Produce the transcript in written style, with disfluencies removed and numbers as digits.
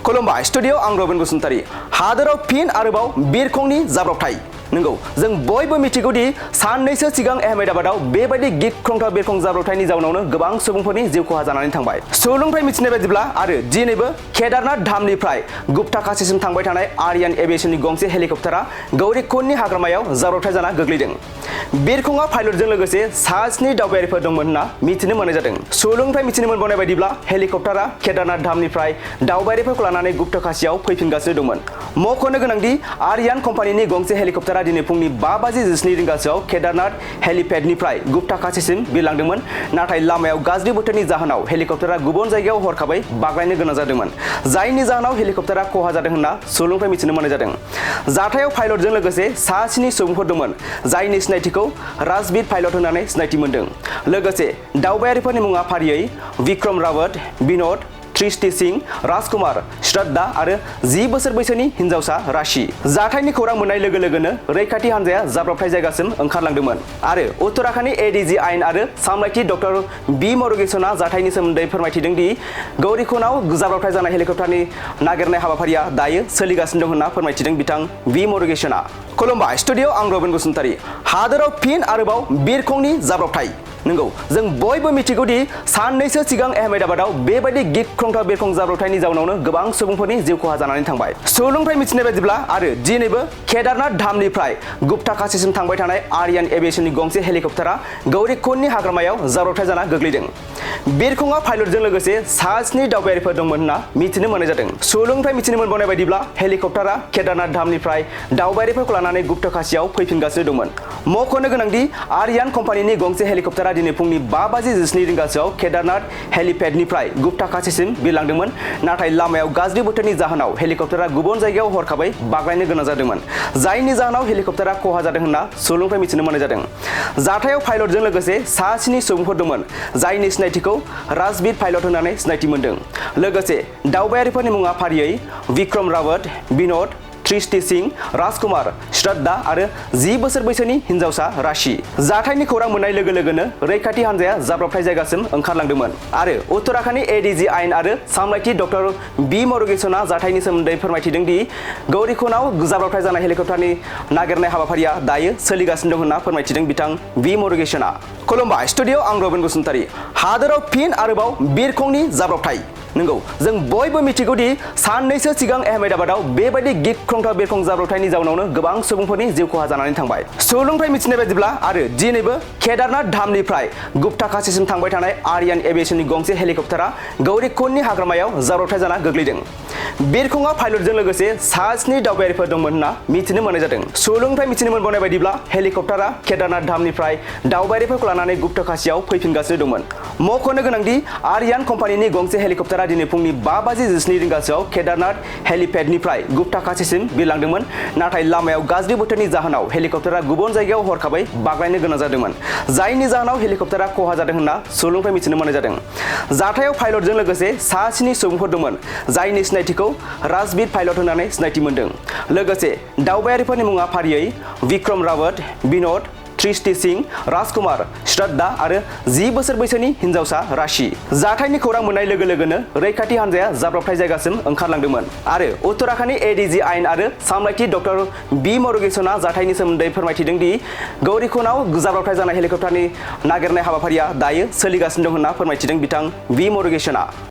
खुलुमबाय स्टुडिअ आं रबिन बसुमतारी। हादोराव फिन आरोबाव बिरखंनि जाब्रबथाय। नंगौ, जों बयबो मिथिगौदि साननैसो सिगां अहमदाबादाव बेबायदि गिख्रंथाव बिरखं जाब्रबथायनि जाउनावनो गोबां सुबुंफोरनि जिउ खहा जानानै थांबाय। सुलुंनिफ्राय मिथिनाय बायदिब्ला आरो दिनैबो केदारनाथ धामनिफ्राय गुप्ताकाशीसिम थांबाय थानाय आरियान एभिएशननि गंसे हेलिकप्टारा गौरीकुंडनि हाग्रामायाव जाब्रबथाय जाना गोग्लैदों। बिरखंआ पाइलटजों लोगोसे सा 7 दावबायारिफोर दंमोन होनना मिथिनो मोननाय जादों। सुलुंनिफ्राय मिथिनो मोनबावनाय बायदिब्ला हेलिकप्टारा केदारनाथ धामनिफ्राय दावबायारिफोरखौ लानानै गुप्ताकाशीआव फैफिनगासिनो दंमोन। मख'नो गोनांदि आरियान कम्पानिनि गंसे हेलिकप्टारा दिनै फुंनि 5:19 रिंगासोआव केदारनाथ हेलिपेडनिफ्राय गुप्ताकाशीसिम बिरलांदोंमोन। नाथाय लामायाव गाज्रि बोथोरनि जाहोनाव हेलिकप्टारा गुबुन जायगायाव हरखाबै बाग्लायनो गोनां जादोंमोन, जायनि जाहोनाव हेलिकप्टारा खहा जादों होनना सुलुंनिफ्राय मिथिनो मोननाय जादों। जाथायाव पाइलटजों लोगोसे सा 7 सुबुंफोर दंमोन, जायनि सिनायथिखौ राजबीर पाइलट होननानै सिनायथि मोनदों। लोगोसे दावबायारिफोरनि मुङा फारियै विक्रम रावत, विनोद, सृष्टि सिंह, राजकुमार, श्रद्धा आरो 10 बोसोर बैसोनि हिन्जावसा राशि। जाथायनि खौरां मोननाय लोगो लोगोनो रैखाथि हान्जाया जाब्रबथाय जायगासिम ओंखारलांदोंमोन आरो उत्तराखंडनि एडीजी आयेन आरो सामलायथि डक्टर बी मुरुगेसनआ जाथायनि सोमोन्दै फोरमायथिदों दि गौरीकुंडआव जाब्रबथाय जानाय हेलिकप्टारनि नागिरनाय हाबाफारिया दायो सोलिगासिनो दं होनना फोरमायथिदों बिथां बी मुरुगेसनआ। खुलुमबाय स्टुडिअ आं रबिन बसुमतारी। हादोराव फिन आरोबाव बिरखंनि जाब्रबथाय। नंगौ, जों बयबो मिथिगौदि साननैसो सिगां अहमदाबादाव बेबायदि गिख्रंथाव बिरखं जाब्रबथायनि जाउनावनो गोबां सुबुंफोरनि जिउ खहा जानानै थांबाय। सुलुंनिफ्राय मिथिनाय बायदिब्ला आरो दिनैबो केदारनाथ धामनिफ्राय गुप्ताकाशीसिम थांबाय थानाय आरियान एभिएशननि गंसे हेलिकप्टारा गौरीकुंडनि हाग्रामायाव जाब्रबथाय जाना गोग्लैदों। बिरखंआ पाइलटजों लोगोसे सा 7 दावबायारिफोर दंमोन होनना मिथिनो मोननाय जादों। सुलुंनिफ्राय मिथिनो मोनबावनाय बायदिब्ला हेलिकप्टारा केदारनाथ धामनिफ्राय दावबायारिफोरखौ लानानै गुप्ताकाशीआव फैफिनगासिनो दंमोन। मख'नो गोनांदि आरियान कम्पानिनि गंसे हेलिकप्टारा दिनै फुंनि 5:19 रिंगासोआव केदारनाथ हेलिपेडनिफ्राय गुप्ताकाशीसिम बिरलांदोंमोन। नाथाय लामायाव गाज्रि बोथोरनि जाहोनाव हेलिकप्टारा गुबुन जायगायाव हरखाबै बाग्लायनो गोनां जादोंमोन, जायनि जाहोनाव हेलिकप्टारा खहा जादों होनना सुलुंनिफ्राय मिथिनो मोननाय जादों। जाथायाव पाइलटजों लोगोसे सा 7 सुबुंफोर दंमोन, जायनि सिनायथिखौ राजबीर पाइलट होननानै सिनायथि मोनदों। लोगोसे दावबायारिफोरनि मुङा फारियै विक्रम रावत, विनोद, सृष्टि सिंह, राजकुमार, श्रद्धा आरो 10 बोसोर बैसोनि हिन्जावसा राशि। जाथायनि खौरां मोननाय लोगो लोगोनो रैखाथि हान्जाया जाब्रबथाय जायगासिम ओंखारलांदोंमोन आरो उत्तराखंडनि एडीजी आयेन आरो सामलायथि डक्टर बी मुरुगेसनआ जाथायनि सोमोन्दै फोरमायथिदों दि गौरीकुंडआव जाब्रबथाय जानाय हेलिकप्टारनि नागिरनाय हाबाफारिया दायो सोलिगासिनो दं होनना फोरमायथिदों बिथां बी मुरुगेसनआ। खुलुमबाय स्टुडिअ आं रबिन बसुमतारी। हादोराव फिन आरोबाव बिरखंनि जाब्रबथाय। नंगौ, जों बयबो मिथिगौदि साननैसो सिगां अहमदाबादाव बेबायदि गिख्रंथाव बिरखं जाब्रबथायनि जाउनावनो गोबां सुबुंफोरनि जिउ खहा जानानै थांबाय। सुलुंनिफ्राय मिथिनाय बायदिब्ला आरो दिनैबो केदारनाथ धामनिफ्राय गुप्ताकाशीसिम थांबाय थानाय आरियान एभिएशननि गंसे हेलिकप्टारा गौरीकुंडनि हाग्रामायाव जाब्रबथाय जाना गोग्लैदों। बिरखंआ पाइलटजों लोगोसे सा 7 दावबायारिफोर दंमोन होनना मिथिनो मोननाय जादों। सुलुंनिफ्राय मिथिनो मोनबावनाय बायदिब्ला हेलिकप्टारा केदारनाथ धामनिफ्राय दावबायारिफोरखौ लानानै गुप्ताकाशीआव फैफिनगासिनो दंमोन। मख'नो गोनांदि आरियान कम्पानिनि गंसे हेलिकप्टारा दिनै फुंनि 5:19 रिंगासोआव केदारनाथ हेलिपेडनिफ्राय गुप्ताकाशीसिम बिरलांदोंमोन। नाथाय लामायाव गाज्रि बोथोरनि जाहोनाव हेलिकप्टारा गुबुन जायगायाव हरखाबै बाग्लायनो गोनां जादोंमोन, जायनि जाहोनाव हेलिकप्टारा खहा जादों होनना सुलुंनिफ्राय मिथिनो मोननाय जादों। जाथायाव पाइलटजों लोगोसे सा 7 सुबुंफोर दंमोन, जायनि सिनायथिखौ राजबीर पाइलट होननानै सिनायथि मोनदों। लोगोसे दावबायारिफोरनि मुङा फारियै विक्रम रावत, विनोद, सृष्टि सिंह, राजकुमार, श्रद्धा आरो 10 बोसोर बैसोनि हिन्जावसा राशि। जाथायनि खौरां मोननाय लोगो लोगोनो रैखाथि हान्जाया जाब्रबथाय जायगासिम ओंखारलांदोंमोन आरो उत्तराखंडनि एडीजी आयेन आरो सामलायथि डक्टर बी मुरुगेसनआ जाथायनि सोमोन्दै फोरमायथिदों दि गौरीकुंडआव जाब्रबथाय जानाय हेलिकप्टारनि नागिरनाय हाबाफारिया दायो सोलिगासिनो दं होनना फोरमायथिदों बिथां बी मुरुगेसनआ।